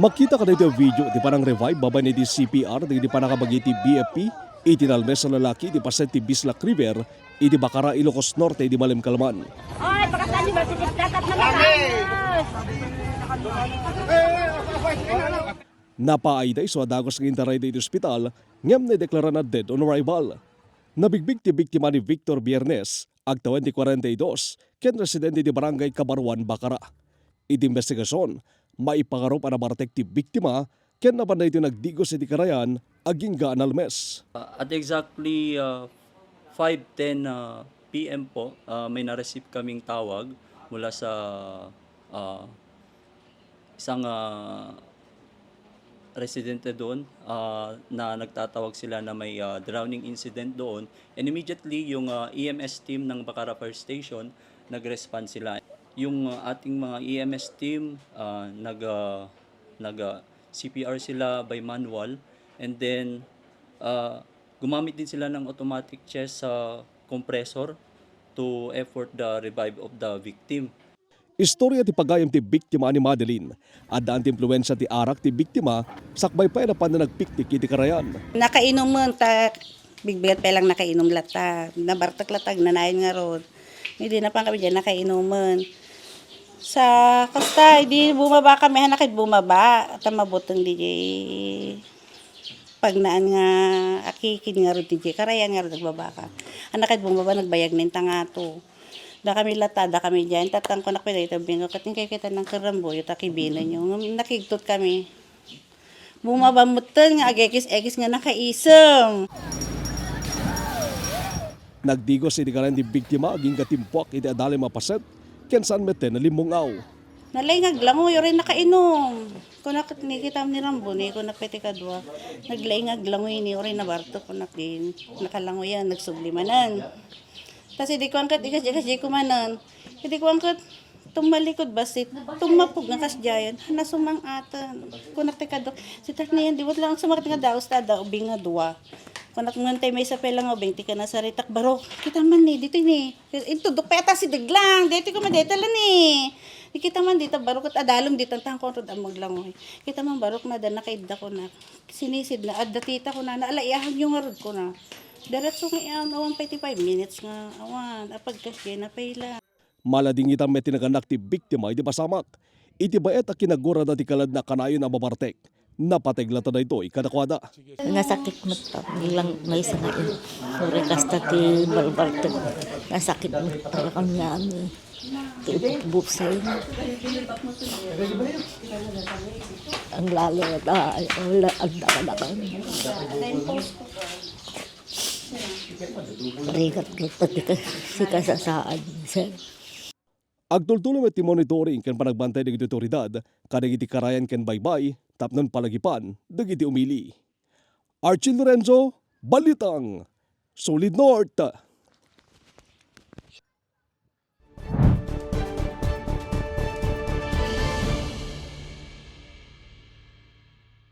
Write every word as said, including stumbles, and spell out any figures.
Makita kadagiti video ti panang-revive babaen iti C P R dagiti panangabagi ti B F P iti nalmes a lalaki iti paset ti Bislak River iti Bacara, Ilocos Norte idi malem kalman. Oy, pagkasali ba, sisip dapat na may ayos. Napaayda isu a dagus nga intaray iti ospital ngem naideklaran a dead on arrival. Nabigbig ti biktima ni Victor Biernes, agtawen ti kuarenta y dos, ken residente ti Barangay Kabaruan, Bacara. Iti imbestigasion, maipangarup a nabartek ti biktima ken napan daytoy nagdigos iti karayan agingga a nalmes. Uh, at exactly, uh, five ten, uh, P M po, uh, may na-receive kaming tawag mula sa, uh, isang, uh, residente doon, uh, na nagtatawag sila na may, uh, drowning incident doon. And immediately, yung, uh, E M S team ng Bacara Fire Station, nag-respond sila. Yung, uh, ating mga E M S team, uh, nag, uh, nag, uh, C P R sila by manual. And then, uh, gumamit din sila ng automatic chest, uh, compressor to effort the revive of the victim. Istorya ti pagayam ti biktima a ni Madeline. Addaan ti impluensia ti arak ti biktima, sakbay pay a napan nagpiknik iti karayan. Nakainumen ta bigbigat pay lang nakainum latta. Nabartek latta agnanayon ngarud. Idi napan kami diay nakainumen. Sa kasta, idi bumaba kami, han na ket bumaba. Ta mabuteng diay pagnaan nga akikid ngarud ti diay karayan ngarud agbabaka. Han na ket bumaba, nagbayag nen tangato. Da kami latta, da kami diay. Tatangko nak pay dayta bingo, ket inkay kita nang kerrambuyot a kibinenyo. Ngem nakigtot kami. Bumaba metten nga agekis-ekis nga nakaisem. Nagdigos iti karayan ti biktima agingga timpuak iti adalem a paset, ken saan metten a limmung-aw. Nalaing nga aglangoy, uray nakainum. Kunak ket ni kitam ni Rambo ni, kunak pay ti kadua. Naglaing nga aglangoy ni, uray nabartek, kunak din. Nakalangoyan, nagsubli manen. Tas idi kuan ket, ikas, ikas, di kumanen. Idi kuan ket, tumalikod bassit, tummapog nga kasdiayen. Hana sumang-aten. Kunak ti kadua. Sitak niyan, di met lang sumakit nga daos, ta adda ubing nga dua. Kunak ngem tay maysa pay lang nga ubing, ti kanasaritak, barok. Kita man ni, ditoy ni. Intudok pay ata sideg lang, daytoy koma dayta la ni. Ni kita man dita, barok ket adalem dita, tangko ket ammog langoy. Kita man barok na, adda nakaidda kunak. Sinisid na, adda tita kunana, ala, iahagyo ngarud kuna. Diretso nga iyan, awan pay ti five minutes nga, awan, apagkasdiay na pay la. Maladingit met ti nagannak ti biktima iti pasamak. Iti baet a kinagurada ti kaladna kanayon a mabartek, napateg latta daytoy kadakuada. Nasakit met lang maysa nga in-, uray kasta ti balbartek. Nasakit met talaga niya, ti ubusay. Ang lalo na, wala, ang dakadakan. Rigat ket pati ka-, si kasasaan, sir. Agtultuloy met ti monitoring ken panagbantay dagiti otoridad kadagiti karayan ken baybay tapno palagipan dagiti umili. Archie Lorenzo, Balitang Solid North.